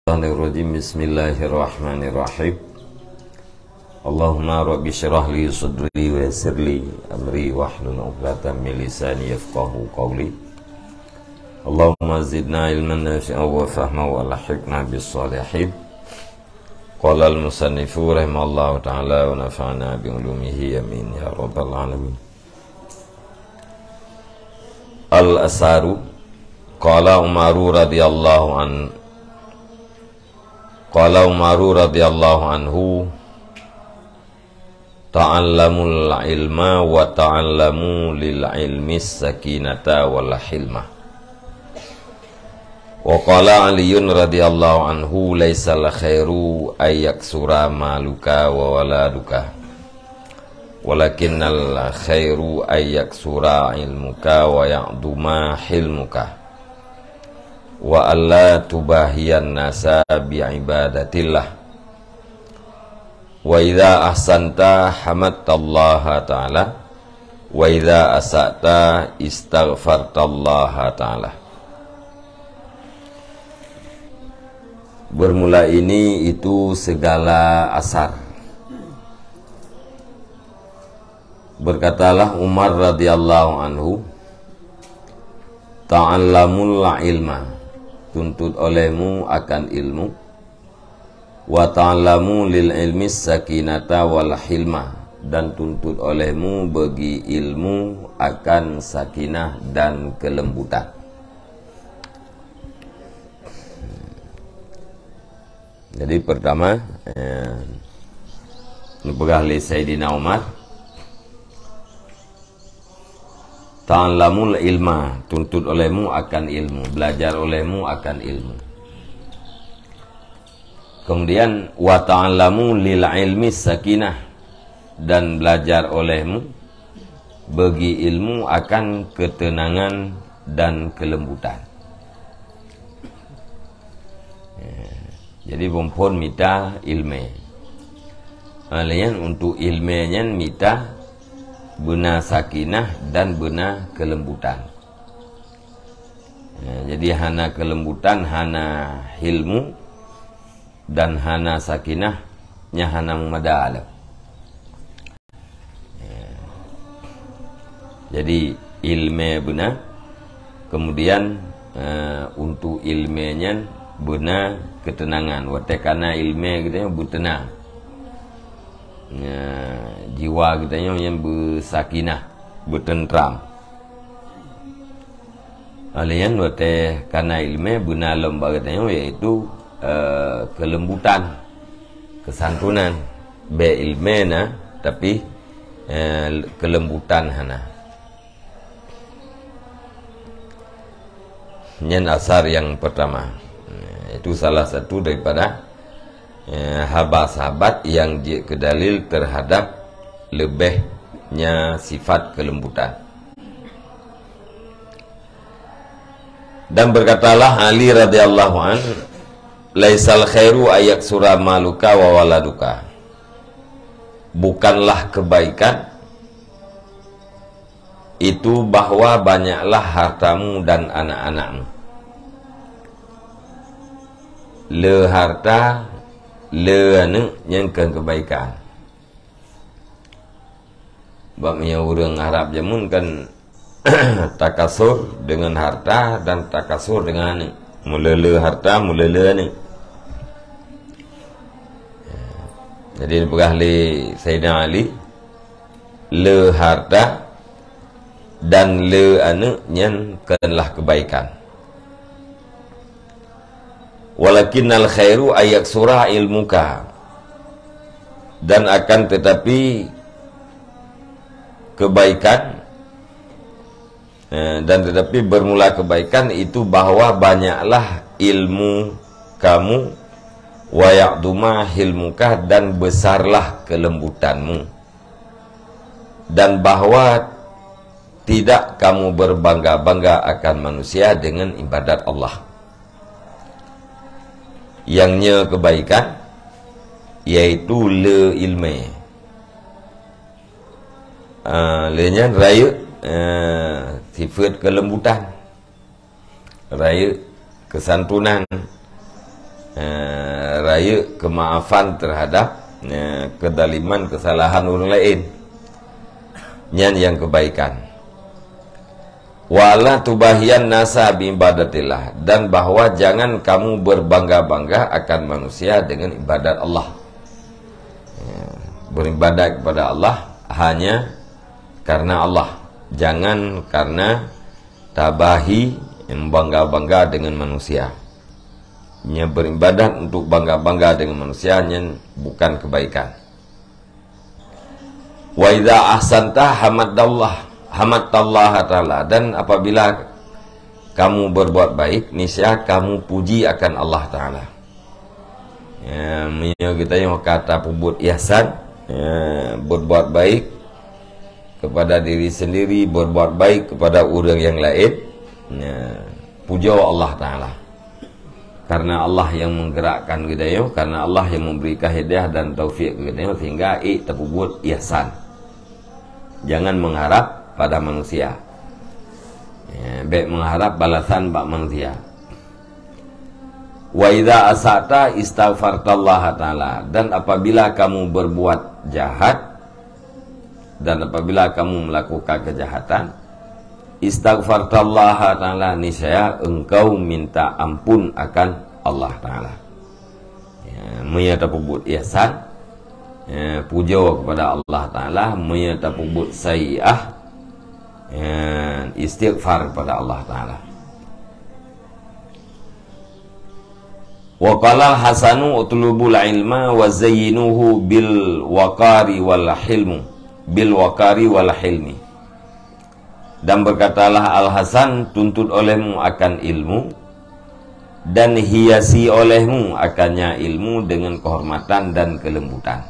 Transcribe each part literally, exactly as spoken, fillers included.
الشيطان الرجيم. بسم الله الرحمن الرحيم. اللهم رب اشرح لي صدري ويسر لي أمري واحلل عقدة من لساني يفقهوا قولي. اللهم زدنا علما نافعا وفهما وألحقنا بالصالحين. قال المصنف رحمه الله تعالى ونفعنا بعلومه آمين يا رب العالمين. Al-Asaru. Qala Umaru radhiyallahu an-, qala Umaru radhiyallahu anhu, "Ta'allamul ilma wa ta'allamu lil ilmi sakinata wal hilma." Wa qala Aliyun radhiyallahu anhu, "Laisal khairu ay yaksura maluka wa waladuka, walakinnal khairu ay yaksura ilmuka wa ya'duma hilmuka, wa alla tubahiyan nasa bi ibadatillah. Wa idza ahsanta hamadtallaha ta'ala, wa idza asa'ta istaghfartallaha ta'ala." Bermula ini itu segala asar. Berkatalah Umar radhiyallahu anhu, "Ta'allamul ilma, tuntut olehmu akan ilmu, wa ta'allamu lil ilmi sakinata wal hilma, dan tuntut olehmu bagi ilmu akan sakinah dan kelembutan." Jadi pertama, eh, neupeugah lé Saidina Umar, "Ta'allamul ilma, tuntut olehmu akan ilmu, belajar olehmu akan ilmu." Kemudian, "Wa ta'allamu lil ilmi sakinah," dan belajar olehmu bagi ilmu akan ketenangan dan kelembutan. Ya, jadi phon-phon mita ilmu. Ha, laén untuk ilmu nyan mita beuna sakinah dan beuna kelembutan. Ya, jadi hana kelembutan, hana hilmu, dan hana sakinah, nyan hana meumada lom. Ya. Jadi, ilmu beuna, kemudian, eh, untuk ilmu nyan beuna ketenangan. Watée kana ilmu geutanyoe beuteunang. Ya, jiwa geutanyoe nyan beusakinah, beutentram. Laén watée kana ilmu beuna lom bak geutanyoe, yaitu, eh, kelembutan, kesantunan. Bék ilmu na, tapi, eh, kelembutan hana. Nyan asar nyang pertama. Itu salah satu daripada, eh, haba sahabat nyang jeuet keu dalil terhadap leubehnya sifat kelembutan. Dan berkatalah Ali radhiyallahu anhu, "Laisal khairu ay yaksura maluka wa waladuka." Bukanlah kebaikan itu bahwa banyaklah hartamu dan anak-anakmu. Le harta, le aneuëk nyang kon kebaikan. Bak meunyoe ureuëng Arab jameun kan takasur dengan harta dan takasur dengan aneuëk. Meulele harta, meulele aneuëk. Jadi dipeugah lé Saidina Ali, le harta dan le aneuëk nyan konlah kebaikan. Walakinnal khairu ay yaksura ilmuka. Dan akan tetapi kebaikan, eh, dan tetapi bermula kebaikan itu bahwa banyaklah ilmu kamu, wa ya'duma hilmuka, dan besarlah kelembutanmu. Dan bahwa tidak kamu berbangga-bangga akan manusia dengan ibadat Allah. Nyang nyoe kebaikan, yaitu le ilmu. Ah, le nyan rayeuk, eh, sifat kelembutan. Rayeuk kesantunan. eh, rayeuk keumaafan teuhadap, eh, keudaliman, keusalahan ureuëng laén. Nyan nyang keubaikan. "Wa la tubahiyan nasa bi ibadatillah," dan bahwa jangan kamu berbangga-bangga akan manusia dengan ibadat Allah. Ya, beribadat kepada Allah hanya karena Allah. Jangan karena tabahi, membangga-bangga dengan manusia. Nya beribadat untuk bangga-bangga dengan manusia, nyan bukan kebaikan. "Wa idza ahsanta hamadallah, hamadtallaha ta'ala," dan apabila kamu berbuat baik, niscaya kamu puji akan Allah Ta'ala. Ya, meunyoe geutanyoe ka tapeubuet ihsan, ya, berbuat baik kepada diri sendiri, berbuat baik kepada ureuëng nyang laén, ya, pujoe Allah Ta'ala. Karena Allah yang menggerakkan geutanyoe, karena Allah yang memberikan hidayah dan taufik keu geutanyoe, sehingga ék tapeubuet ihsan. Jangan mengharap pada manusia. Ya, bék mengharap balasan bak manusia. "Wa idza asa'ta istaghfartallaha ta'ala," dan apabila kamu berbuat jahat, dan apabila kamu melakukan kejahatan, "istaghfartallaha ta'ala," niscaya engkau minta ampun akan Allah Ta'ala. Ya, meunyoe tapeubuet ihsan, ya, pujoe kepada Allah Ta'ala, meunyoe tapeubuet sayyi'ah, ya, istighfar kepada Allah Ta'ala. "Wa qalal hasanu utlubul ilma wa zayyinuhu bil waqari wal hilmu, bil waqari wal hilmi." Dan berkatalah Al-Hasan, "Tuntut olehmu akan ilmu, dan hiasi olehmu akannya ilmu dengan kehormatan dan kelembutan."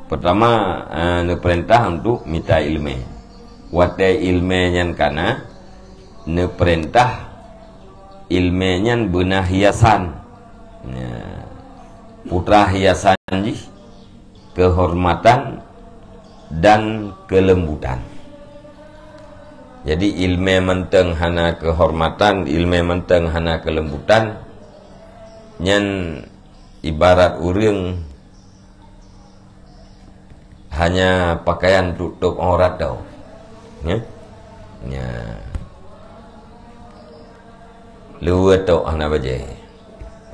Pertama, eh, neupeurintah untuk mita ileumé. Watée ileumé nyan kana, neupeurintah ileumé nyan beuna hiasan. Ya. Putra hiasan jih kehormatan dan kelembutan. Jadi, ileumé mantong hana kehormatan, ileumé mantong hana kelembutan, nyan ibarat ureuëng hanya pakaian tutup aurat tau. Ya? Ya. Luwa tok hana bajée.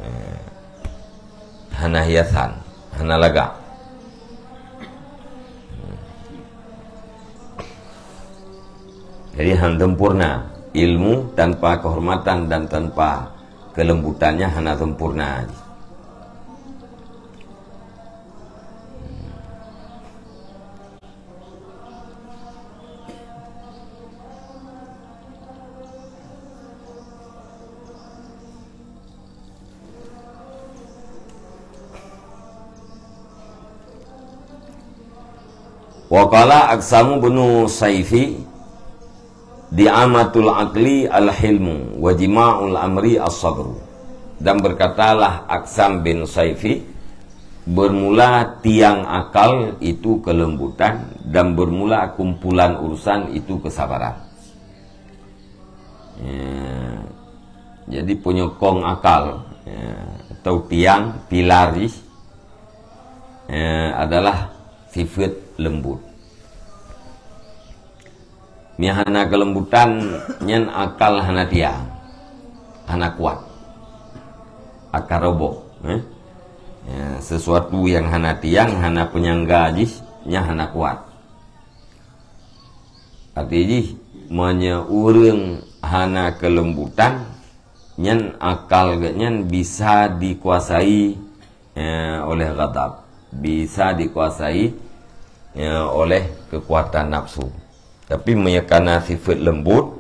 Eh, hana hiasan, hana lagak. Jadi, hana sempurna. Ilmu tanpa kehormatan dan tanpa kelembutannya hana sempurna. Wa qala Aqsamu bin Saifi, "Di'amatul aqli al-hilmu, wa jima'ul amri as-sabru." Dan berkatalah Aqsam bin Saifi, "Bermula tiang akal itu kelembutan, dan bermula kumpulan urusan itu kesabaran." Ya. Jadi, penyokong akal, ya, atau tiang, pilar jih, ya, adalah sifat lembut. Meunyo hana kelembutan, nyan akal hana tiang, hana kuat. Akal roboh, eh? Ya, sesuatu yang hana tiang, hana penyangga jih, nyan hana kuat. Arti jih, meunyo ureuëng hana kelembutan, nyan akal geuh nyan bisa dikuasai, eh, oleh ghadab, bisa dikuasai, eh, oleh kekuatan nafsu. Tapi meunyo kana sifat lembut,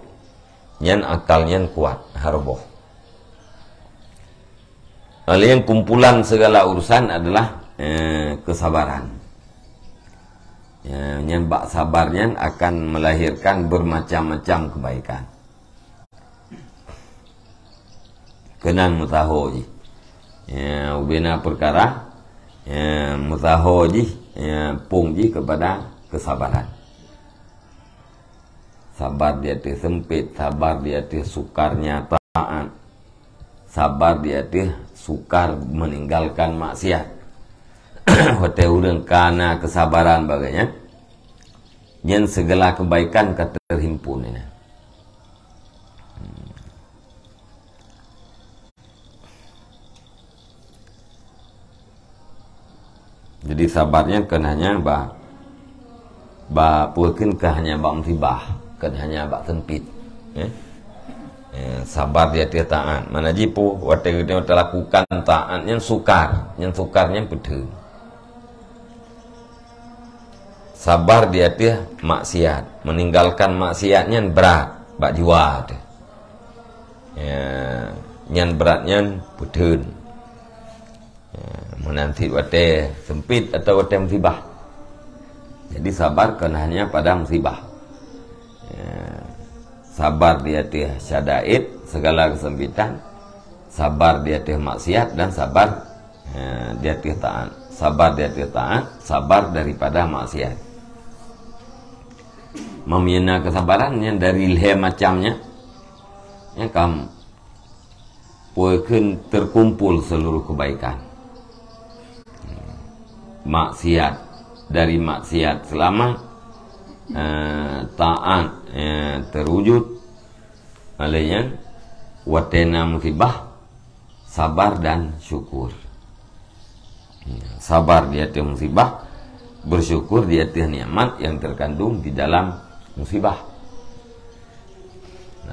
nyan akal nyan kuat, harboh. Lalu yang kumpulan segala urusan adalah, eh, kesabaran. Ya, nyan bak sabar nyan akan melahirkan bermacam-macam kebaikan. Keunan meusaho jih. Ya, ubena perkara, ya, meusaho jih, ya, pong jih kepada kesabaran. Sabar di ateueh sempit, sabar di ateueh sukarnya taat, sabar di ateueh sukar meninggalkan maksiat. Watée ureuëng ka na keusabaran bagai nyan, nyan segala kebaikan ka terhimpun nyan. Jadi sabar nyan kon hanya bak, bak peue kheun, kon hanya bak musibah, kon hanya bak sempit. Eh? Eh, sabar di ateueh taat. Mana jipu watée geutanyoe talakukan taat nyan sukar, nyan sukar nyan peutheun. Sabar di ateueh maksiat, meninggalkan maksiat nyan brat bak jiwa teuh. Ya, nyan brat nyan peutheun. Ya, meunan cit watée sempit atau watée musibah. Jadi sabar kon hanya pada musibah. Ya, sabar di ateueh syadaid, segala kesempitan, sabar di ateueh maksiat dan sabar, ya, di ateueh taat. Sabar di ateueh taat, sabar daripada maksiat. Meumiyana kesabaran nyan dari lhée macamnya. Nyang kam peue kheun terkumpul seluruh kebaikan. Maksiat, dari maksiat selamat, eh, taat, eh, terwujud. Oleh nyan, watée na musibah, sabar dan syukur. Ya, sabar di ateueh musibah, bersyukur di ateueh nikmat yang terkandung di dalam musibah.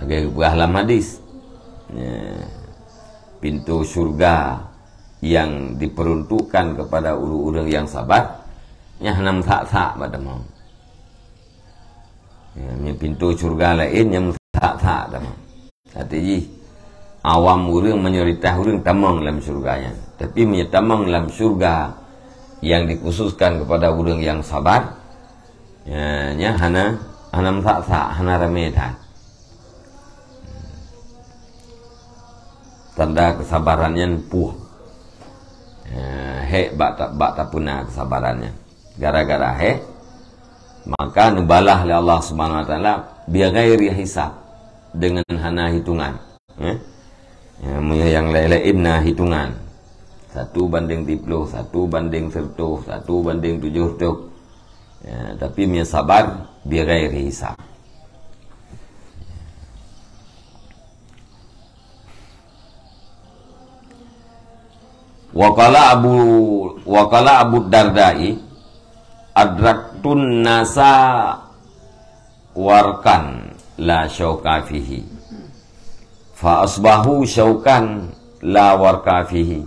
Lagée geupeugah lam hadis, ya, pintu syurga yang diperuntukkan kepada ureuëng-ureuëng yang sabar, nyan hana meusak-sak bak tamong. Ya, meunyoe pintu syurga laén nyang meusak-sak tamong. Até jih, awam ureuëng, mayoritas ureuëng tamong lam syurga nyan. Tapi meunyoe tamong lam syurga yang dikhususkan kepada ureuëng yang sabar, ya, nyan hana, hana meusak-sak, hana ramé that. Tanda kesabaran nyan puih. Ya, hék bak ta-, bak tapeuna kesabaran nyan. Gara-gara hék, maka neubalah lé Allah Subhanahu Wa Taala bighairi hisab, dengan hana hitungan. Ya. Ya, meunyoe nyang laén-laén na hitungan. Satu banding tiplôh, satu banding seureutôh, satu banding tujoh reutôh. Ya, tapi meunyoe sabar, bighairi hisab. Wa qala Abu, wa qala Abu Darda'i, "Adraktun nasa warkan la syauka fihi, fa asbahu syaukan la warka fihi.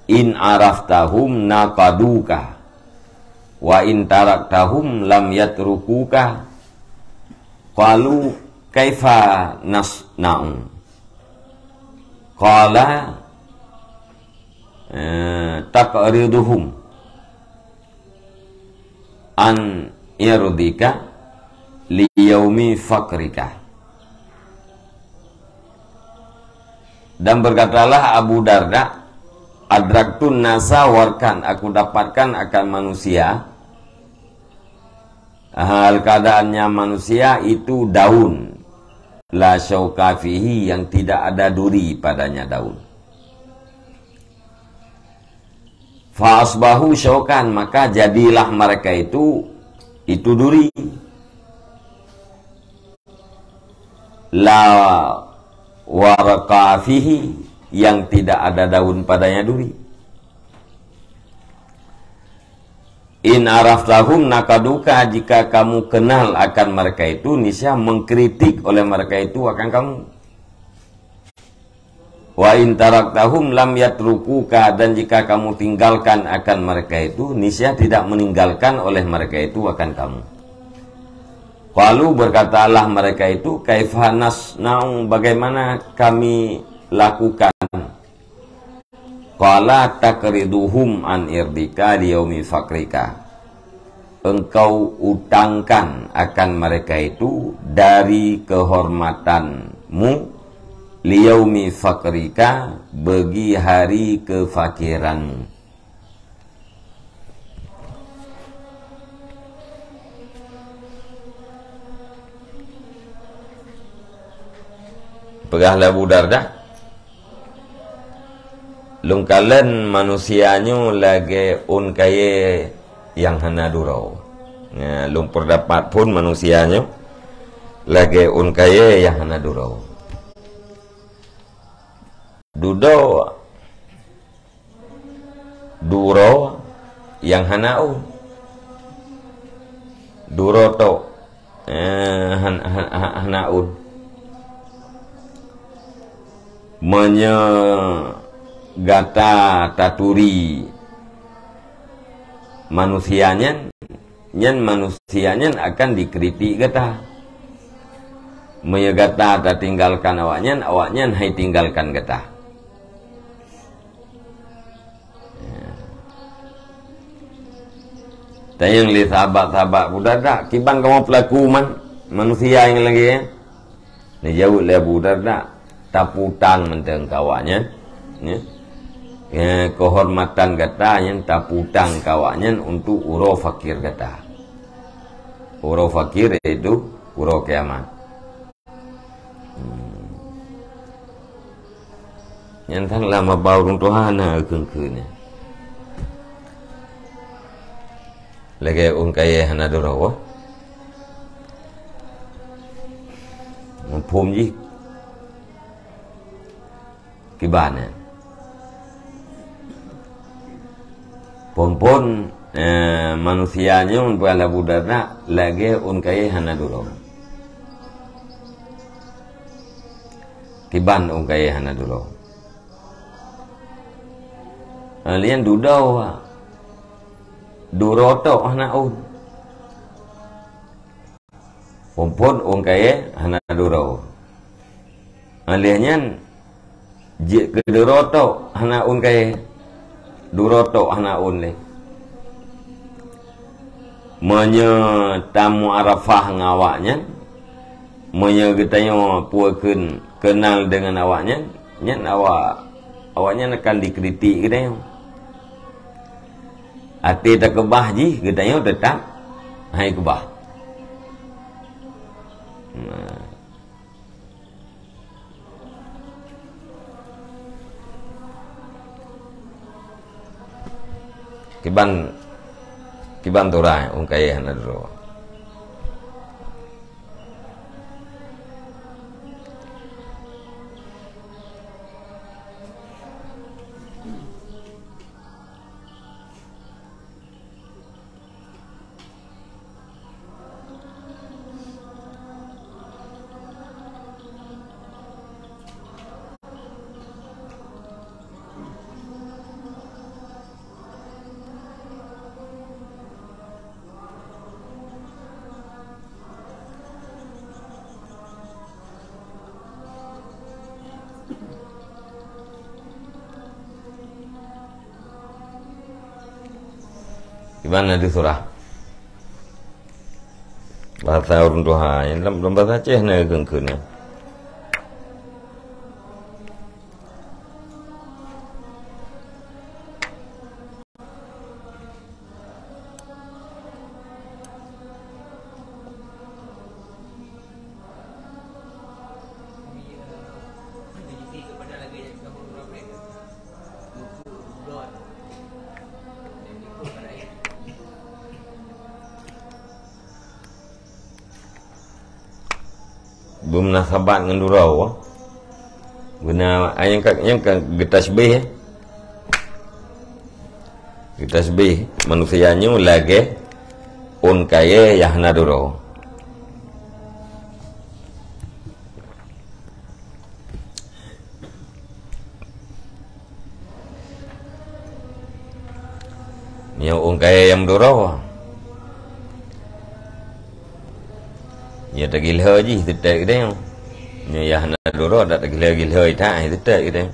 In araftahum naqaduka, wa in taraktahum lam yatrukuka." Qalu, "Kaifa nasna'u?" Qala, eh, "Taqriduhum an irdika liyaumi faqrika." Dan berkatalah Abu Darda, "Adraktun nasa warkan, aku dapatkan akan manusia, hal keadaannya manusia itu daun, la syauka fihi, yang tidak ada duri padanya daun. Fa asbahu syaukan, maka jadilah mereka itu, itu duri. La warqa fihi, yang tidak ada daun padanya duri. In araftahum naqaduka, jika kamu kenal akan mereka itu, niscaya mengkritik oleh mereka itu akan kamu. Wa in taraktahum lam yatrukuka, dan jika kamu tinggalkan akan mereka itu, niscaya tidak meninggalkan oleh mereka itu akan kamu." Qalu, berkatalah mereka itu, "Kaifa nasna'u, bagaimana kami lakukan?" Qala, "Taqriduhum an irdika liyaumi faqrika." Engkau utangkan akan mereka itu dari kehormatanmu, liyaumi faqrika, bagi hari kefakiranmu. Peugah lé Abu Darda, "Lôn kalon manusia nyoe lagée ôn kayée nyang hana duroe. Nyan, lôn peurdapat phon manusia nyoe lagée ôn kayée nyang hana duroe. Dudoe, duroe nyang hana ôn. Duroe tok, eh, han-, han-, han-, hana ôn. Meunyoe gata taturi manusia nyan, nyan manusia nyan akan dikritik gata. Meunyoe gata tatinggalkan awaknyan, awaknyan hai tinggalkan gata." Tanyong lé sahabat-sahabat Abu Darda, "Kiban kamoe peulaku man manusia nyang lagée nyan?" Neujaweueb lé Abu Darda, "Taputang mantong keu awaknyan, ya. Ya, keuhormatan gata nyan taputang keu awaknyan untuk uroe fakir gata. Uroe fakir yaitu uroe kiamat." Hmm. Nyan sang lam babah ureuëng tuha na kheun-kheun nyan. Lagée ôn kayée hana duroe. Muphom jih. Kiban nyan. Phon-phon, eh, manusia nyoe peugah lé Abu Darda lagée ôn kayée hana duroe. Kiban ôn kayée hana duroe. Eh, lheueh nyan dudoe, duroe tok hana ôn. Phon-phon ôn kayée hana duroe. Lheueh nyan jeuet keu duroe tok hana ôn kayée. Duroe tok hana ôn lé. Meunyoe tamuarafah ngon awaknyan, meunyoe geutanyoe peue kheun keunal deungon awaknyan, nyan awak, awaknyan akan dikritik geutanyoe. Até takeubah jih, geutanyoe teutap hai keubah. Nah. Kiban, kiban tura ôn kayée hana duroe. Di mana di surah? Bahasa ureuëng tuha, lam, lam bahasa Aceh na kheun-kheun nyan. Beumunasabah ngon duroe. Beuna, nyang ka, nyang ka geutasbih, eh. Geutasbih manusia nyoe lagée ôn kayée nyang hana duroe. Nyoe ôn kayée nyang duroe. Nyoe teugiloe jih teutek geutanyoe. Nyoe nyang hana duroe dak teugiloe-giloe that teutek geutanyoe.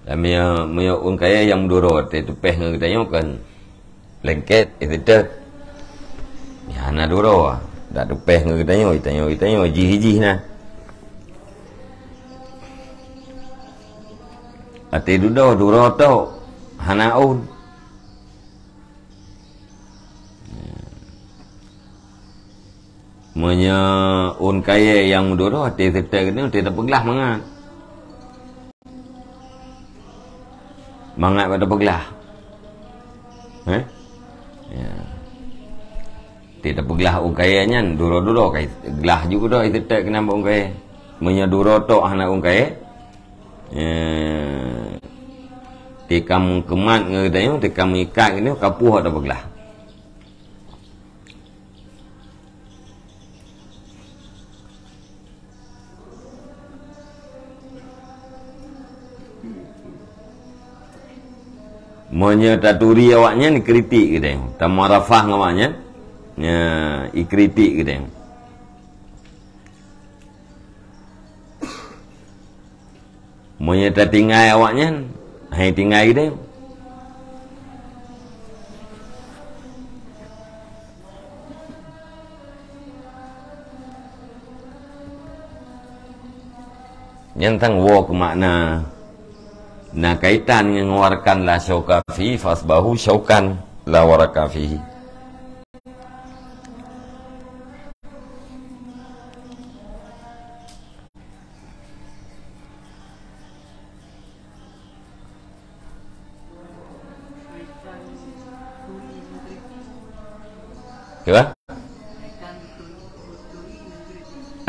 Dan meunyoe, meunyoe ôn kayée nyang duroe teupeugah ngon geutanyoe kan lengket, eh, teutek. Nyang hana duroe, dak teupeugah ngon geutanyoe, geutanyoe, geutanyoe jih-jih na. Até dudoe, duroe tok, hana ôn. Meunyoe ôn kayèe nyang meuduro, até seutôt keunoe, até tapeuglah mangat. Mangat bak tapeuglah. Heh? Ya. Até tapeuglah ôn kayèe nyan, duro-duro kai glah ju keudroe, seutôt keunan bak ôn kayèe. Meunyoe duro tok hana ôn kayèe, eh, tikam keumat ngon geutanyoe, tikam ikat geutanyoe, ka puih tapeuglah. Meunyoe taturi awaknyan, ikritik geutanyoe. Tamarafah ngon awaknyan, ya, ikritik geutanyoe. Meunyoe tatinggai awaknyan, hai tinggai geutanyoe. Nyan tang woe keu makna na kaitan ngon warkan la syauka fi fasbahu syaukan la waraka fihi. Kiban?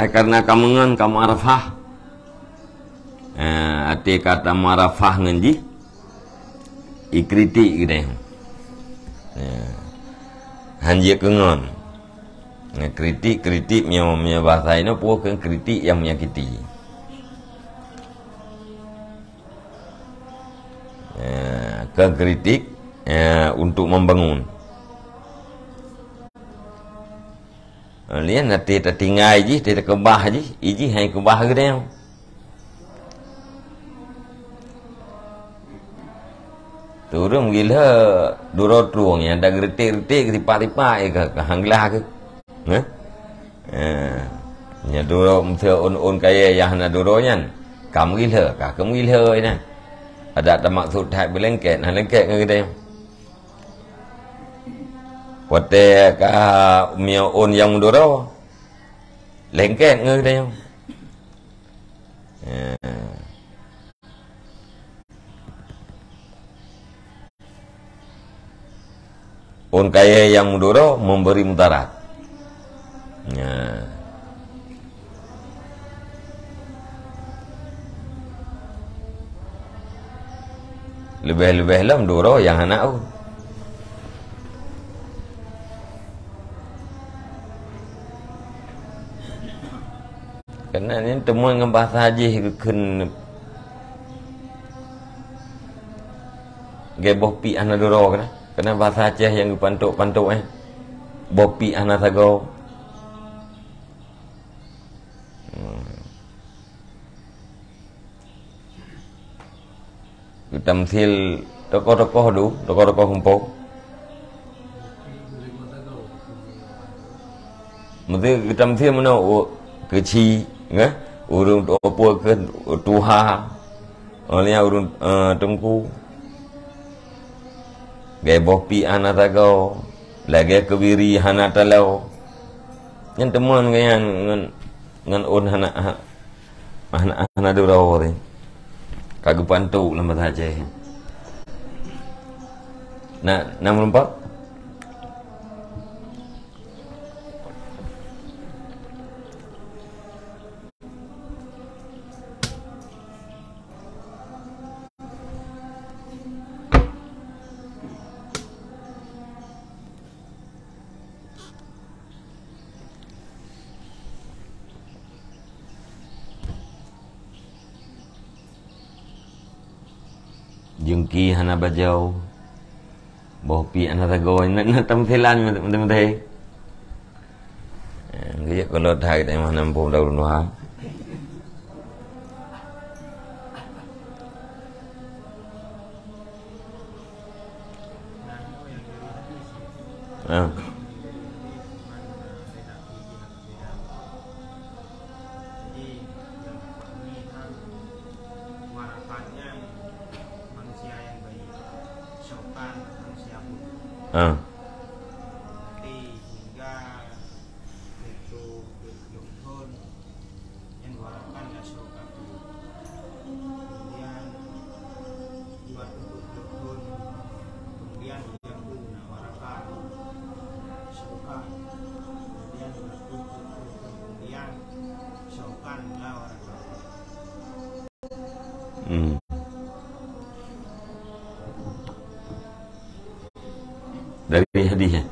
Ai karena kameungon kamarafah. Eh, até ka tamarafah ngon jih, ikritik geutanyoe. Eh, han jeuet keungon. Ngon kritik, kritik meunyoe, meunyoe bahasa inoe peue keu kritik nyang menyakiti. Eh, keu kritik, eh, untuk membangun. Lian até tatinggai jih, até takeubah jih, ijih hai keubah geutanyoe. Turun gilhe duro trueng nyang da geuretek-retek, geusipak-sipak, eh, ka, ka han glah keuh. Heh? Eh, nyan duro meuseu ôn-ôn kayèe nyang hana duro nyan. Ka meugilhe, ka keuh meugilhe nyan. Adak tamaksud that beulengket, hana lengket ngon geutanyoe. Watèe ka meunyoe ôn nyang meuduro, lengket ngon geutanyoe. Eh. Ôn kayèe nyang meuduro memberi mudarat. Nya. Leubeh-leubeh lom duro nyang hana ôn. Keunan nyan teuma ngon bahasa jih geukheun lagèe boh piek hana duro keunan. Keunan bahasa Aceh nyang geupantok-pantok, eh. Boh piek hana sagoe. Hmm. Geutamsil tokoh-tokoh du, tokoh-tokoh gampông. Meusti geutamsil meunoe, u-, keuci, eh? Ureueng tu-, peue keu tuha, oh, lheuh nyan ureueng, eh, teungku. Lagèe boh piek hana sagoe, lagèe keubiri hana taloe. Nyan teuma ngon, ngon, ngon ôn hana, ha-, Hana, hana duro tadi. Ka geupantok lam bahasa Aceh. Na, na meureumpok? Jeungki hana bajoe, boh piek hana sagoe, na, na tamsilan meuteumé. Eh, geujak keulot hai, tapi hana muphom daun tuha. Ah. Ah. Dari hadis, ya.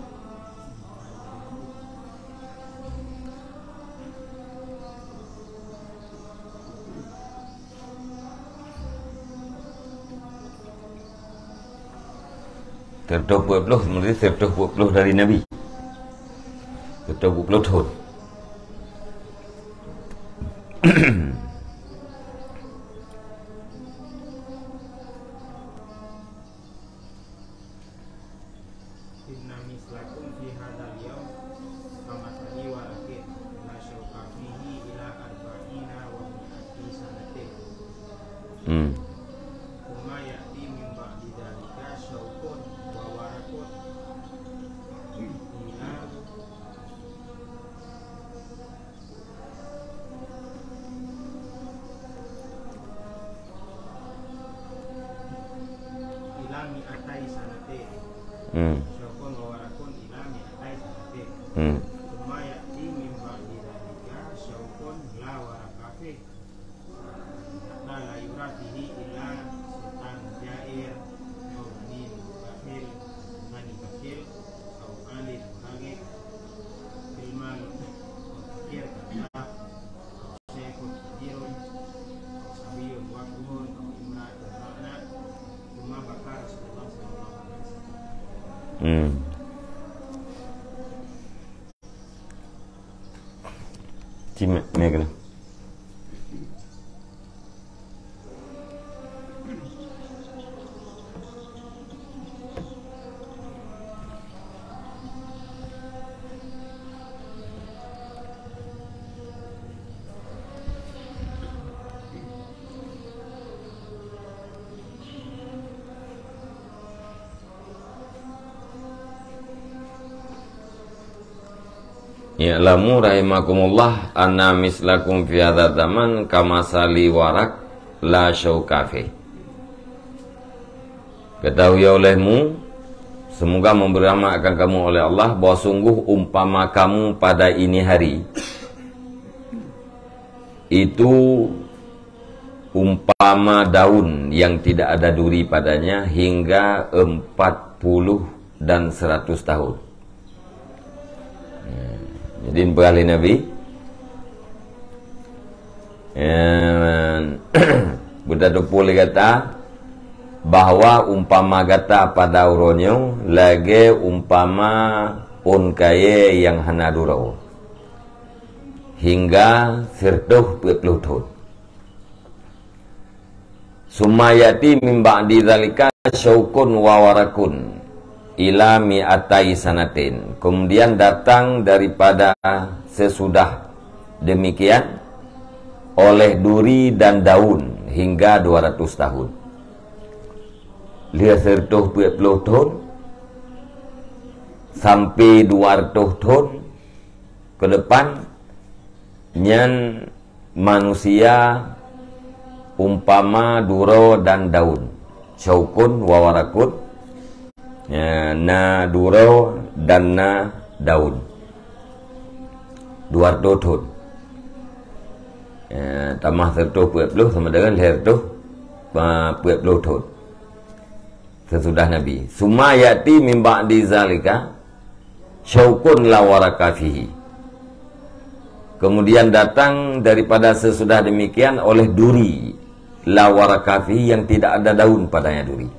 Siratoh peuet ploh, berarti siratoh peuet ploh dari Nabi. Siratoh peuet ploh thon. Inna mislakum fi hadzal yaum kamatsali waraqin la syauka fihi ila arba'ina wa mi'ati sanatin. Hmm. Tsumma ya'ti min ba'di dzalika syaukun wa waraqun ila ila mi'atai sanatin. Hmm. Syaukun wa waraqun ila mi'atai sanatin. Hmm. Tsumma ya'ti min ba'di dzalika syaukun la waraqa fih. Hatta la yura fihi illa sultan jair, au ghanin bakhil, ghani bakhil, au alim baghi, fil mal, au fakir kadzab, au syaikhun kabirun, au sabiyyun wakrun, au imra'atun ra'na, tsumma baka Rasulullah sallallahu alaihi wasallam. Hmm. Cimé, mé keunan. I'lamu rahimakumullah anna mislakum fi hadzal zaman kamasali waraq la syauka fih. Ketahui olehmu, semoga memberi rahmat akan kamu oleh Allah, bahwa sungguh umpama kamu pada ini hari itu umpama daun yang tidak ada duri padanya hingga empat puluh dan seratus tahun. Ya, jadi, peugah lé Nabi, ya, beutatupeue lé gata bahwa umpama gata pada uroe nyoe lagée umpama ôn kayée nyang hana duroe hingga siratoh peuet ploh thon. Summa ya'ti min ba'di dzalika syaukun wa waraqun ila mi'atai sanatin. Kemudian datang daripada sesudah demikian oleh duri dan daun hingga dua ratus tahun. Lheueh siratoh peuet ploh thon sampai dua ratus thon ke depan, nyan manusia umpama duroe dan daun. Syaukun wa waraqun, ya, na duroe dan na daun. Dua ratus thon. Ya, tamah siratoh peuet ploh sama dengan lheueh siratoh, ah, peuet ploh thon. Sesudah Nabi. Summa ya'ti min ba'di zalika syaukun la waraka fihi. Kemudian datang daripada sesudah demikian oleh duri la waraka fihi, yang tidak ada daun padanya duri.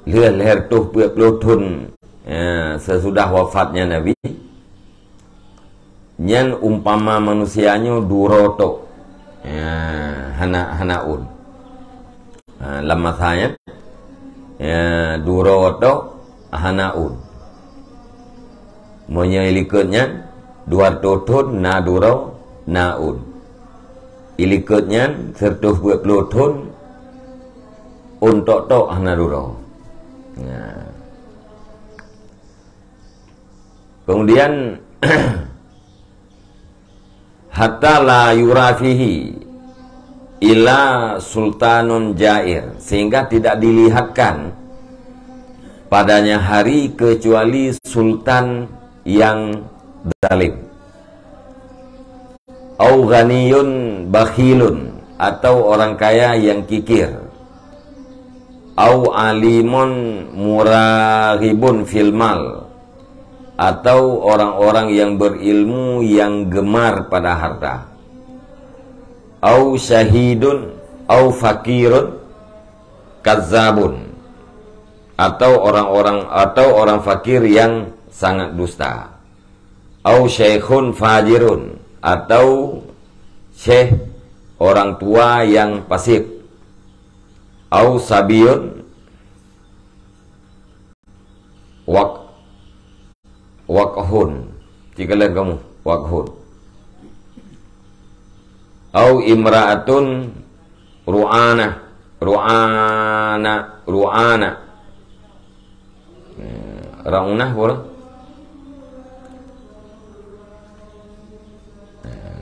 Lheueh lhèe reutôh peuet ploh thôn, ya, sesudah wafatnya Nabi, nyan umpama manusia nyoe duroe tok. Ya, hana, hana ôn. Ha, lam masa nyan, ya, duroe tok hana ôn. Meunyoe ilikot nyan, dua reutôh thôn na duroe, na ôn. Ilikot nyan, seureutôh peuet ploh thôn, ôn tok-tok hana duroe. Nah. Kemudian, hatta la yura fihi illa sultanun jair, sehingga tidak dilihatkan padanya hari kecuali sultan yang zalim. Au ghaniyun bakhilun, atau orang kaya yang kikir. Au alimun muraghibun fil mal, atau orang-orang yang berilmu yang gemar pada harta. Au syahidun, au fakirun, kazabun, atau orang-orang, atau orang fakir yang sangat dusta. Au syaikhun fajirun, atau syekh orang tua yang fasik. Au sabiyun wak-, wakhun. Cikalan kamu, wakhun. Au imra'atun ru'ana, ru'ana, ru'ana. Eh, ra'unah boleh? Eh.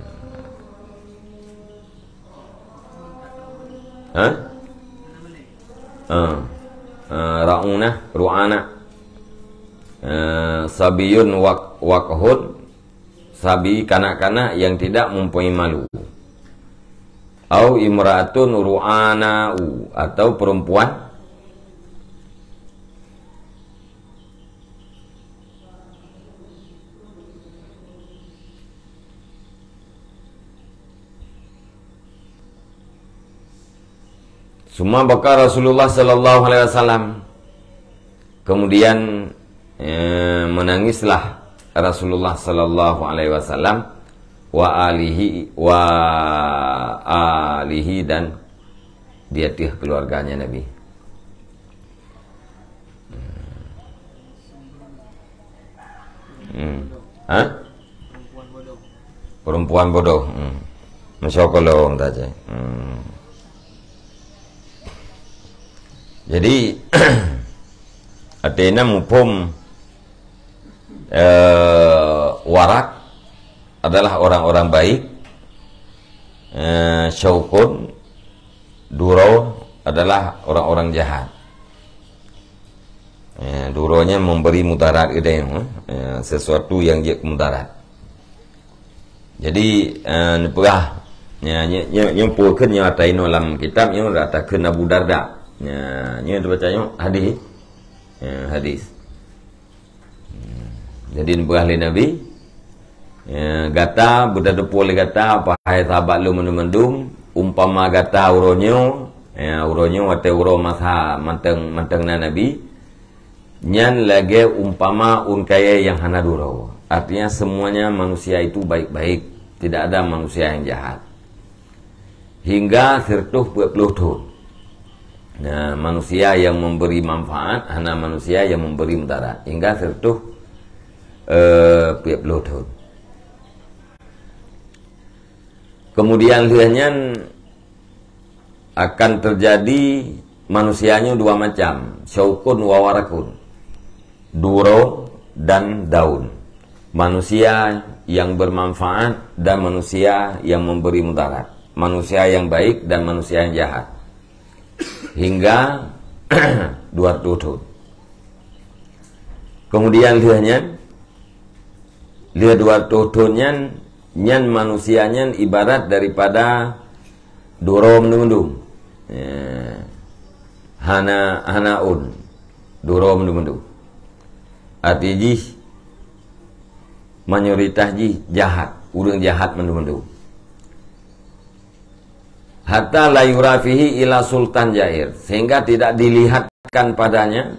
Ha? Ah. Ah, ra'unah, ru'ana. Ah, sabiyun wak-, wakhun, sabi kanak-kanak yang tidak mempunyai malu. Au imra'atun ru'ana'u, atau perempuan Summa baka Rasulullah sallallahu alaihi wasallam. Kemudian, eh, menangislah Rasulullah sallallahu alaihi wasallam, wa alihi, wa alihi, dan di ateueh keluarganya Nabi. Hmm. Ha? Perempuan bodoh. Hmm. Masya Allah, Ustaz. Hmm. Jadi, artinya muphom, eh, warak adalah orang-orang baik, eh, syaukun, duro adalah orang-orang jahat. Eh, duro nyan memberi mudarat keudeh, eh, sesuatu yang jeuet mudarat. Jadi, eh, neupeugah, nya, nya, nya, nya peue kheun nya ata inoe lam kitab nyoe, ata kheun Abu Darda. Nya, nyoe teubaca nyoe hadis. Ya, hadis. Hmm. Jadi neupeugah lé Nabi, ya, gata, beudôh teupeu lé gata, wahai sahabat lôn mandum-mandum, umpama gata uroe nyoe, ya, uroe nyoe watée uroe masa mantong, mantong na Nabi, nyan lagée umpama ôn kayée nyang hana duro. Artinya, semuanya manusia itu baik-baik, tidak ada manusia yang jahat. Hingga sireutoh peuet ploh thon. Nah, manusia yang memberi manfaat, hana manusia yang memberi mudarat. Hingga sireutoh, eh, peuet ploh thon. Kemudian lheueh nyan akan terjadi manusia nyoe dua macam, syaukun wa warakun. Duro dan daun. Manusia yang bermanfaat dan manusia yang memberi mudarat. Manusia yang baik dan manusia yang jahat. Hingga dua ratus thon. Kemudian lheueh nyan, lheueh dua ratus thon nyan, nyan manusia nyan ibarat daripada duro mandum-mandum. Ya. Hana, hana ôn. Duro mandum-mandum. Arti jih, mayoritas jih jahat. Ureuëng jahat mandum-mandum. Hatta la yura fihi illa sultan jair. Sehingga tidak dilihatkan padanya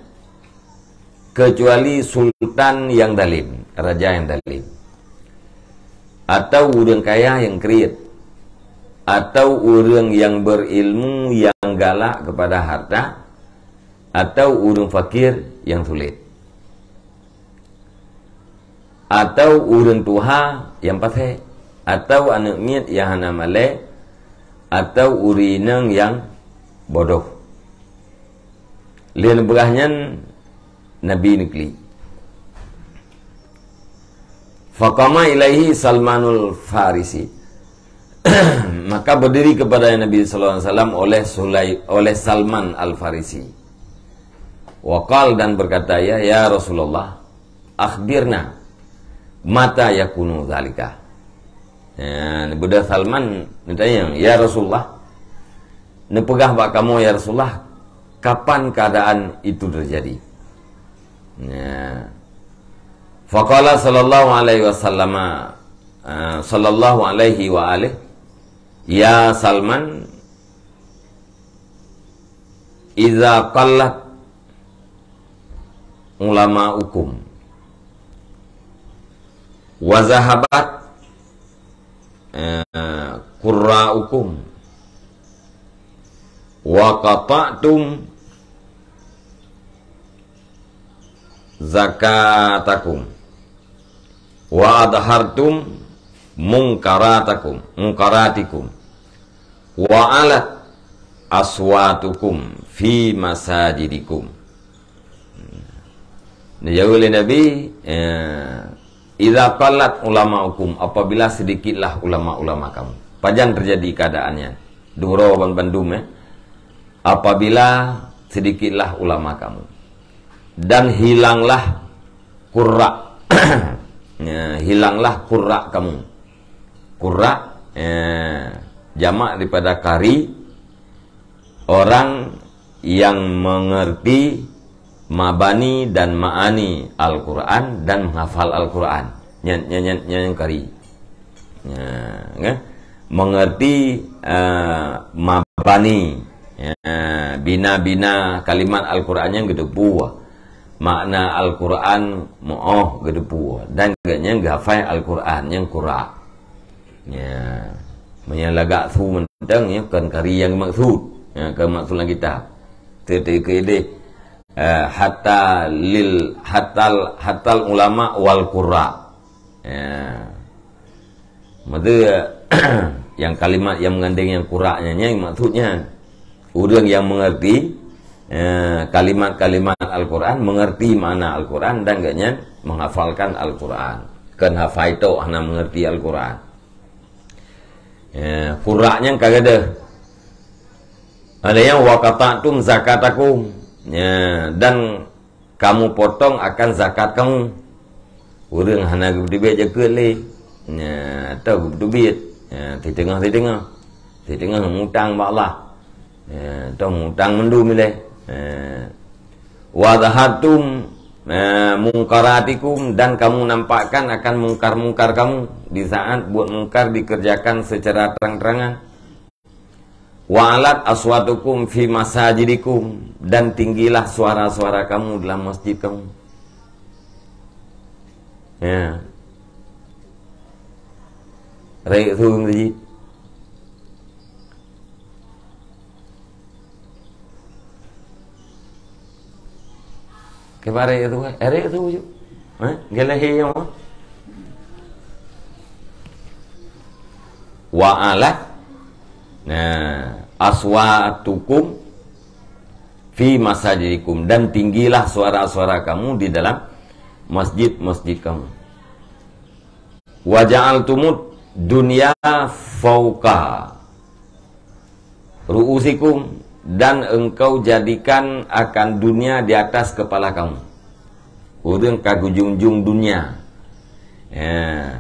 kecuali sultan yang zalim, raja yang zalim. Atau ureuëng kaya yang kriet. Atau ureuëng yang berilmu yang galak kepada harta. Atau ureuëng fakir yang sulit. Atau ureuëng tuha yang pasék. Atau aneuëk miet yang hana malée. Atau ureuëng inong yang bodoh. Lheueh neupeugah nyan, Nabi neuklik. Faqama ilaihi Salmanul Farisi. Maka berdiri kepada Nabi sallallahu alaihi wasallam oleh Sulai-, oleh Salman Al-Farisi. Wa qal, dan berkata, "Ya, ya Rasulullah, akhbirna mata yakunu dzalika." Ya, beudôh Salman neutanyong, "Ya Rasulullah, neupeugah bak kamoe, ya Rasulullah, kapan keadaan itu terjadi. Ya. Faqala sallallahu alaihi wasallam, eh, sallallahu alaihi wa alihi, "Ya Salman, iza qallat ulama'ukum wa zahabat, eh, qurra'ukum wa qata'tum zakatakum wa adhartum munkaratakum, munkaratikum, wa alat aswatukum fi masajidikum." Dijaweueb lé Nabi, eh, "Idza qallat ulama'ukum," apabila sedikitlah ulama-ulama kamu. Pajan terjadi keadaan nyan? Duroe ban bandum, eh. "Apabila sedikitlah ulama kamu, dan hilanglah qurra." Ya, hilanglah qurra kamu. Qurra, eh, jamak daripada qari, orang yang mengerti mabani dan ma'ani Al-Quran dan menghafal Al-Quran. Nyan, nyan, nyan, nyan qari. Ya, kan? Mengerti, eh, mabani, ya, bina-bina kalimat Al-Quran nyang geuteupeue. Makna Al-Quran meu'oh geuteupeue. Dan geuh nyan geuhafai Al-Quran nyang qurra. Ya. Meunyoe lagak su mantong, ya, kon qari nyang maksud. Ya, kon maksud lam kitab. Teuka ideh, eh, hatta lil, hatal, hatal ulama wal qurra. Ya. Maksud, yang kalimat yang mengandung yang qurra nyan, nyan maksudnya. Ureuëng yang mengerti, eh, kalimat-kalimat Al-Quran, mengerti makna Al-Quran dan geuh nyan menghafalkan Al-Quran. Kon hafai tok hana mengerti Al-Quran. Ya, qurra nyang ka gadeuh. Ada yang wa qata'tum zakatakum. Ya, dan kamu potong akan zakat kamu. Ureuëng hana geupeuteubiet jakeuet lé. Ya, atau geupeuteubiet. Ya, siteungoh-siteungoh. Siteungoh mutang bak Allah. Ya, atau mutang mandum ilée. Ya. Wa zahartum, eh, munkaratikum, dan kamu nampakkan akan mungkar-mungkar kamu di saat buat mungkar dikerjakan secara terang-terangan. Wa alat aswatukum fi masajidikum, dan tinggilah suara-suara kamu dalam masjid kamu. Ya. Rayeuk su masjid. Kiban rayeuk su, eh, rayeuk su ju. Eh, geulah nyang ma? Wa alat, nah, aswatukum fi masajidikum, dan tinggilah suara-suara kamu di dalam masjid-masjid kamu. Wa ja'altumud dunya fauqa ru'usikum, dan engkau jadikan akan dunia di atas kepala kamu. Ureuëng ka geujunjung dunia. Ya.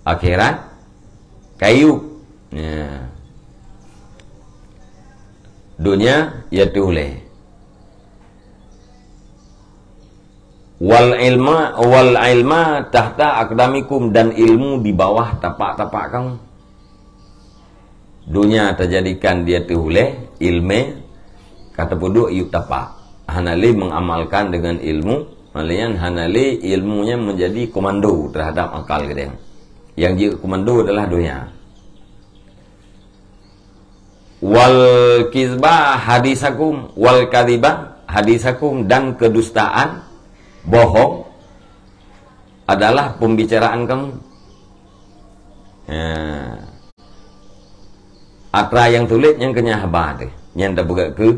Akhirat kayup. Ya. Dunia ya teuh ulée. Wal ilma, wal ilma tahta aqdamikum, dan ilmu di bawah tapak-tapak kamu. Dunia tajadikan di ateueh ulée, ilmu ka tapeuduek yup tapak. Hana lé mengamalkan dengan ilmu, melainkan hana lé ilmu nyan menjadi komando terhadap akal geutanyoe. Yang jeuet komando adalah dunia. Wal kizba hadisakum, wal kadhiba hadisakum, dan kedustaan, bohong, adalah pembicaraan kamu. Ha. Atra nyang tuléh nyang keunyan haba teuh, nyang tapeugah keu,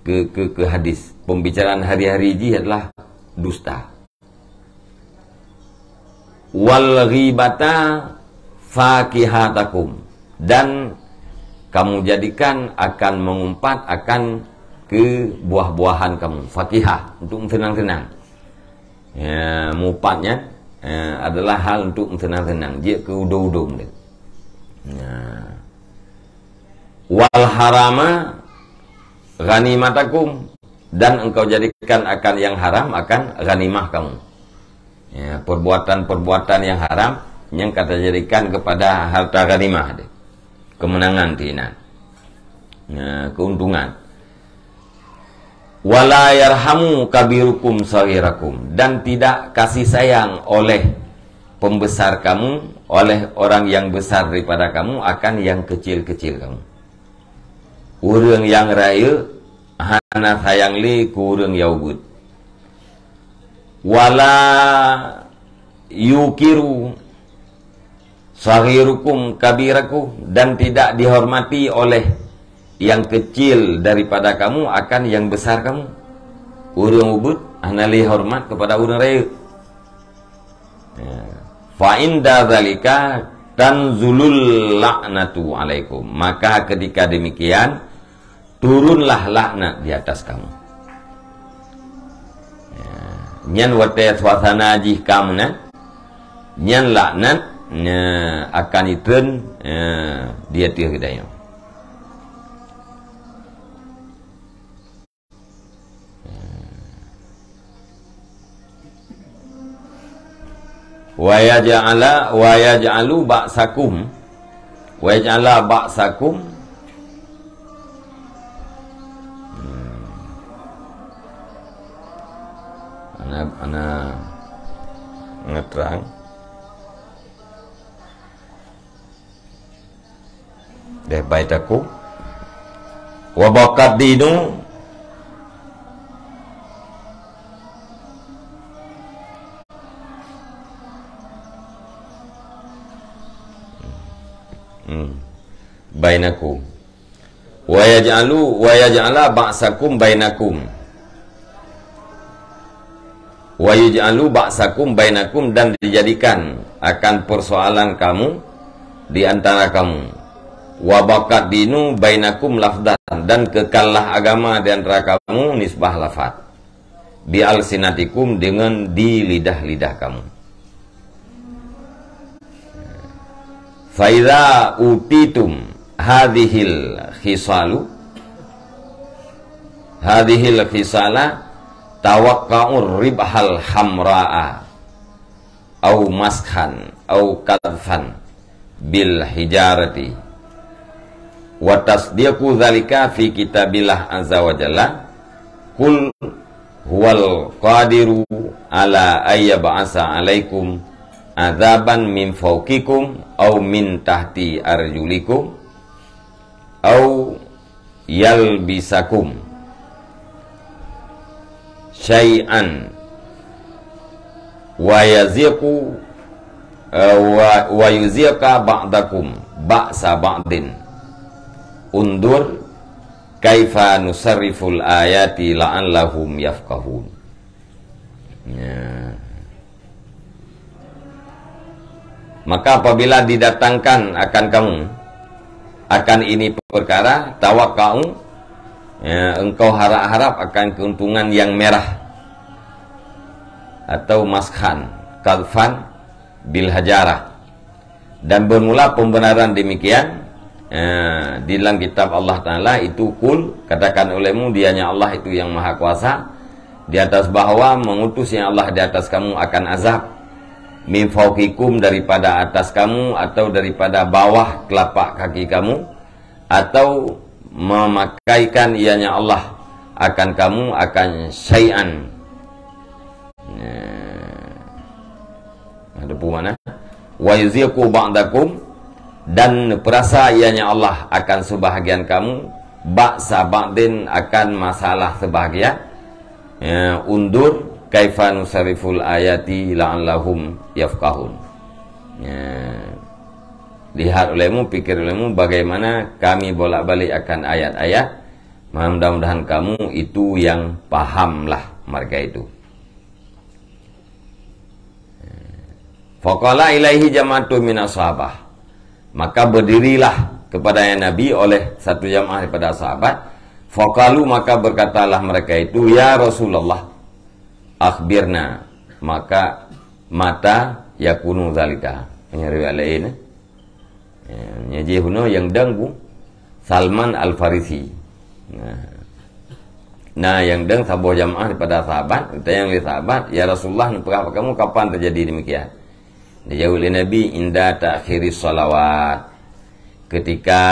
keu, keu, keu hadis. Pembicaraan hari-hari jih adalah dusta. Wal ghibata fakihatakum, dan kamu jadikan akan mengumpat akan keu buah-buahan kamu, fakihah, untuk meuseunang-seunang. Ya, meupat nyan, ya, adalah hal untuk meuseunang-seunang, jeuet keu udom-udom teuh. Ya. Wal harama ghanimatakum, dan engkau jadikan akan yang haram akan ghanimah kamu. Ya, perbuatan-perbuatan yang haram yang kata jadikan kepada harta ghanimah deh. Kemenangan tinan. Ya, keuntungan. Wala yarhamu kabirukum saghirakum, dan tidak kasih sayang oleh pembesar kamu, oleh orang yang besar daripada kamu akan yang kecil-kecil kamu. Ureuëng nyang rayeuk hana sayang lé keu ureuëng nyang ubit. Wala yukiru saghirukum kabirakum, dan tidak dihormati oleh yang kecil daripada kamu akan yang besar kamu. Ureuëng ubit hana lé hormat kepada ureuëng rayeuk. Ya. Fa inda zalika tanzulul la'natu alaikum. Maka ketika demikian, turunlah laknat di atas kamu. Ya. Nyan watée suasana jih ka meunan, nyan laknat, ya, akan itreun, ya, di ateueh geutanyoe. Wa yaj'ala, wa yaj'alu ba'sakum, wa yaj'ala ba'sakum. Hmm. Ana, ana ngetrang. Deh baitakum. Wa baqad dinu. Hmm. Bainakum. Wa yaj'alu, wa yaj'ala ba'sakum bainakum. Wa yaj'alu ba'sakum bainakum, dan dijadikan akan persoalan kamu di antara kamu. Wa baqad dinu bainakum lafdan, dan kekallah agama di antara kamu nisbah lafaz. Bi alsinatikum, dengan di lidah-lidah kamu. Fa idza utitum hadzihil khisalu, hadzihil khisala tawaqqa'ur ribhal hamra'a, au maskhan, au qadfan bil hijarati. Wa tasdiqu dzalika fi kitabillah azza wa jalla. Qul huwal qadiru ala ayyab'asa alaikum adzaban min fauqikum au min tahti arjulikum au yalbisakum syai'an wa yaziqu, eh, wa, wa yuziqa ba'dakum ba'sa ba'din. Undur kaifa nusarriful ayati la'allahum yafqahun. Ya. Maka apabila didatangkan akan kamu, akan ini perkara, tawakka'u, ya, engkau harap-harap akan keuntungan yang merah, atau maskhan, qadfan bil hajarah. Dan bermula pembenaran demikian, eh, di dalam kitab Allah Ta'ala itu, "Qul, katakan olehmu, Dianya Allah itu yang Maha Kuasa, di atas bahwa mengutusnya Allah di atas kamu akan azab, min fauqikum, daripada atas kamu atau daripada bawah telapak kaki kamu, atau memakaikan ianya Allah akan kamu akan syai'an." Nah, ada pun mana? "Wa yuziqu ba'dakum," dan perasa ianya Allah akan sebahagian kamu, "ba'sa ba'din," akan masalah sebahagian. Ya, undur kaifa nusarriful ayati la'allahum yafqahun. Ya. Lihat olehmu, pikir olehmu bagaimana kami bolak-balik akan ayat-ayat. Mudah-mudahan kamu itu yang pahamlah mereka itu. Faqala ilaihi jama'atun minas sahabah. Maka berdirilah kepada Nabi oleh satu jamaah daripada sahabat. Faqalu, maka berkatalah mereka itu, "Ya Rasulullah, akhbirna." Maka, "Mata yakunu zalika?" Hanya riwayat lain, eh. Ya, nyan jih bunoe nyang dang ku Salman Al-Farisi. Nah, Na nyang deueng saboh jamaah daripada sahabat, geutanyong lé sahabat, "Ya Rasulullah, neupeugah bak kamoe kapan teujadi demikian?" Dijaweueb lé Nabi, "Inda ta'khiris shalawat." Ketika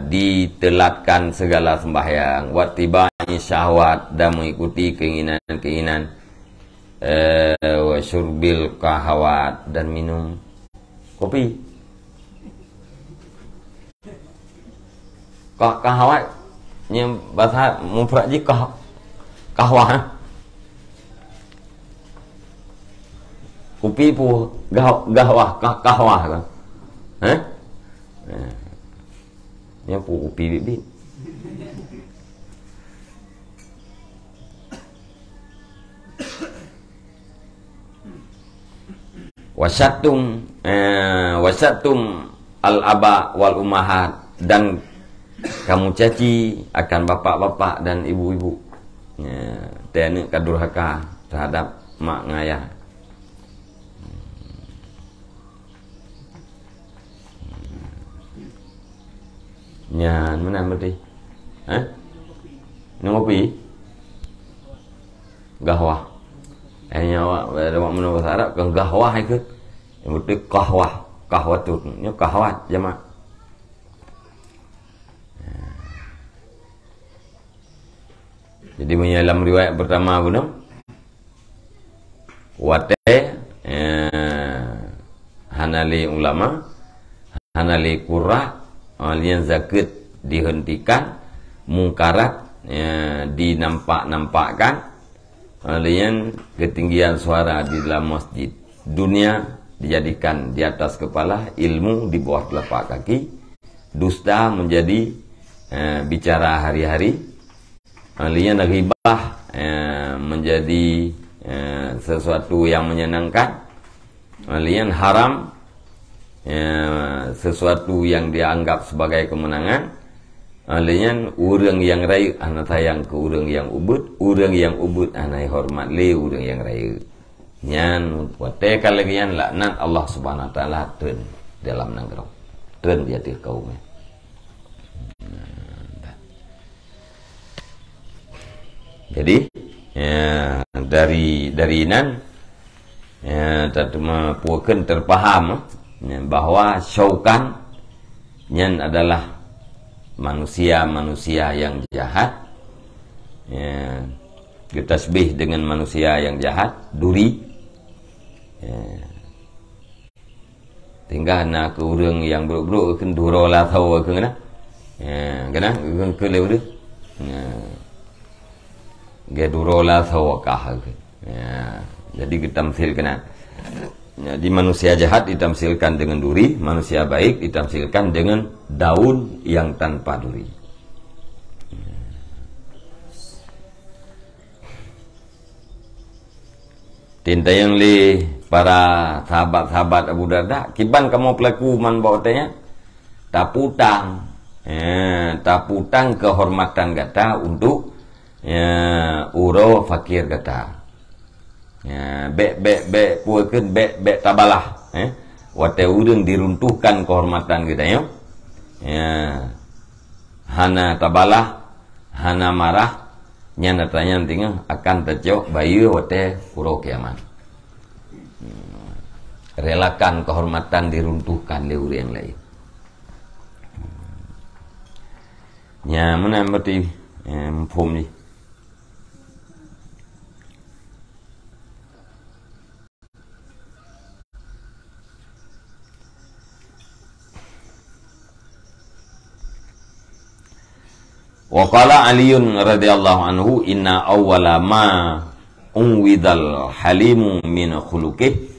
diteulatkan segala sembahyang, "Wattiba'i syahwat," dan mengikuti keinginan-keinginan, eh, "wa syurbil qahawat," dan minum kopi. Ka-, kahawat, nyang bahasa mufrad jih kah-, kahwah, eh? Kupi pu gah-, gahwah, kah-, kahwah kan? Eh? Eh. Nyang pu kupi bit-bit. Wasyattum, eh, wasyattum al-aba wal ummahat, dan kamu caci akan bapak-bapak dan ibu-ibu. Ya, teuh aneuk ka durhaka terhadap mak ngon ayah. Nyan meunan berarti. Hah? Minum kopi? Gahwah. Eh, nyan awak, awak meunurot bahasa Arab kan gahwah ikeu. Yang betul kahwah, kahwatun. Nyoe kahwat jamak. Jadi meunyoe lam riwayat pertama bunoe, watée, eh, hana lé ulama, hana lé qurra, eh, nyan zakeuet dihentikan, mungkarat, eh, dinampak-nampakkan, eh, nyan ketinggian suara di dalam masjid. Dunia dijadikan di atas kepala, ilmu di bawah telapak kaki, dusta menjadi, eh, bicara hari-hari, Kemudian ghibah, eh, menjadi, eh, sesuatu yang menyenangkan. Kemudian haram, eh, sesuatu yang dianggap sebagai kemenangan. Kemudian ureuëng nyang rayeuk hana sayang keu ureuëng nyang ubeut, ureuëng nyang ubeut hana horeumat lé ureuëng nyang rayeuk. Nyan watée ka lagée nyan laknat Allah Subhanahu Wa Taala treun dalam nanggroe, treun di ateueh kaum nyan. Jadi, ya, dari, dari nan, ya, tateupeue kheun teupaham, ya, bahwa syaukan nyan adalah manusia-manusia yang jahat, ya, geutasbih dengan manusia yang jahat, duri. Ya. Tinggai na keu ureuëng nyang brok-brok kheun duro lasoe kheun na. Ya, keunan keu lé ureuëng. Ya. Ge duro lasoe kah kheun. Ya. Jadi geutamsil keunan. Jadi manusia jahat ditamsilkan dengan duri, manusia baik ditamsilkan dengan daun yang tanpa duri. Tintayong lé para sahabat-sahabat Abu Darda, kiban kamoe peulaku man bak watée nyan? Taputang. Eh, taputang kehormatan gata untuk, ya, uroe fakir gata. Ya, bék, bék, bék, peue kheun, bék, bék tabalah, eh. Watée ureuëng diruntuhkan kehormatan geutanyoe, ya, hana tabalah, hana marah, nyan atra nyan teungoh akan tacok bayeue watée uroe kiamat. Relakan kehormatan diruntuhkan lé ureuëng laén. Nyan meunan berarti, eh, muphom jih. Wa qala Aliun radhiyallahu anhu, "Inna awwala ma uwidal halimu min khuluqih,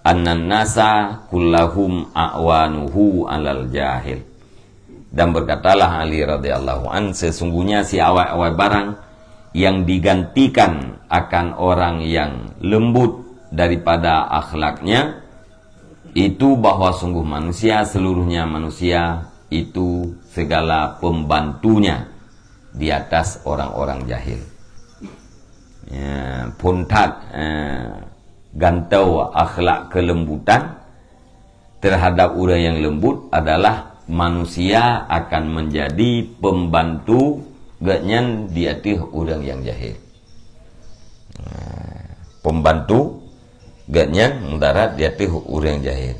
annan nasa kullahum a'wanuhu alal jahil." Dan berkatalah Ali radhiyallahu an, "Sesungguhnya si awai-awai barang yang digantikan akan orang yang lembut daripada akhlaknya, itu bahwa sungguh manusia, seluruhnya manusia itu segala pembantunya di atas orang-orang jahil." Ya, phon that, eh, gantoe akhlak kelembutan terhadap ureuëng nyang lembut adalah manusia akan menjadi pembantu gobnyan di ateueh ureuëng nyang jahil. Nah, pembantu gobnyan mudarat di ateueh ureuëng jahil.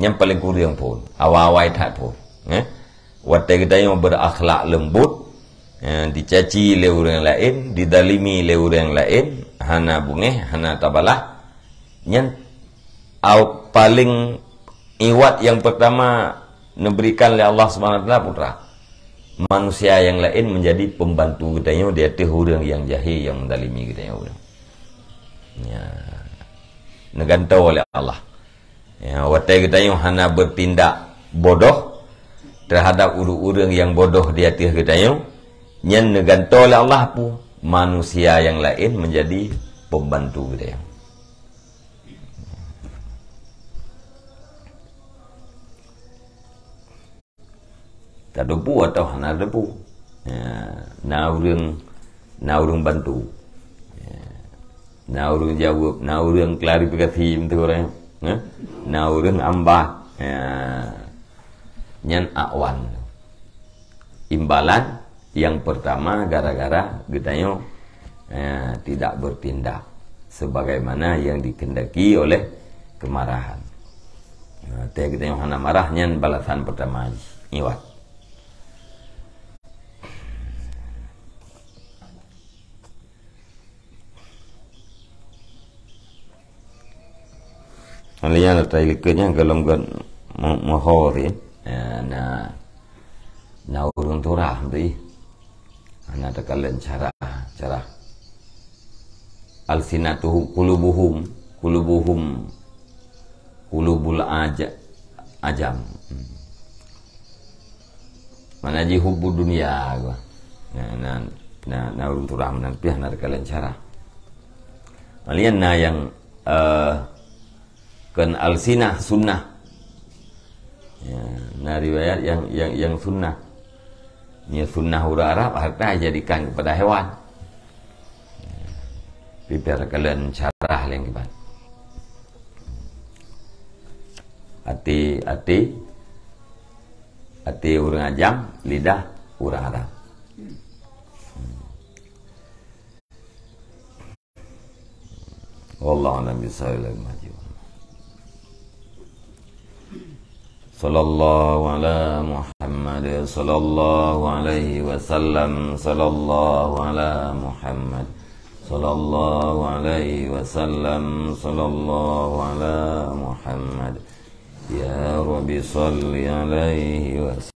Nyang paleng kureueng phon, awai-awai that phon. Eh? Watée geutanyoe berakhlak leumbot, eh, dicaci lé ureuëng laén, didalimi lé ureuëng laén, hana beungéh, hana tabalah, nyan au-, paleng iwat nyang peurtama neuberikan lé Allah Subhanahu Wa Taala putra. Manusia nyang laén menjadi pembantu geutanyoe di ateueh ureuëng nyang jahil nyang mendalimi geutanyoe. Ya. Neugantoe lé Allah. Ya, watée geutanyoe hana bertindak bodoh terhadap ureuëng-ureuëng nyang bodoh di ateueh geutanyoe, nyan neugantoe lé Allah peue? Manusia nyang laén menjadi pembantu geutanyoe. Tateupeue atawa hana tateupeue. Ya, na ureuëng, na ureuëng bantu. Ya. Na ureuëng jaweueb, na ureuëng klarifikasi beutôi ureuëng. Ya. Na ureuëng ambah. Ya. Nyan akwan. Imbalan nyang peurtama gara-gara geutanyoe, eh, tidak bertindak sebagaimana yang dikehendaki oleh kemarahan. Nah, teuh geutanyoe hana marah, nyan balasan peurtama jih. Iwat. Hal nyan ata likot nyan golom gon mo-, moho tadi. Ya, na, na ureuëng turah tadi. Hana takalon cara, cara. Alsinatuhum qulubuhum, qulubuhum, qulubul aja-, ajam. Hmm. Mana jih hubbu dunia geuh. Na, na, na, na ureuëng turah meunan pih hana takalon cara. Malian na nyang, eh, kon alsinah sunnah. Ya, na riwayat nyang, nyang, nyang sunnah. Nyoe sunnah ureuëng Arab harta jadikan kepada hewan. Tapi takalon cara laén kiban. Até, até, até ureuëng ajam, lidah ureuëng Arab. Wallahu a'lam bishawab. Sallallahu ala Muhammad, sallallahu alaihi wasallam, sallallahu ala Muhammad, sallallahu alaihi wasallam, sallallahu ala Muhammad. Ya Rabbi, salli alaihi wasallam.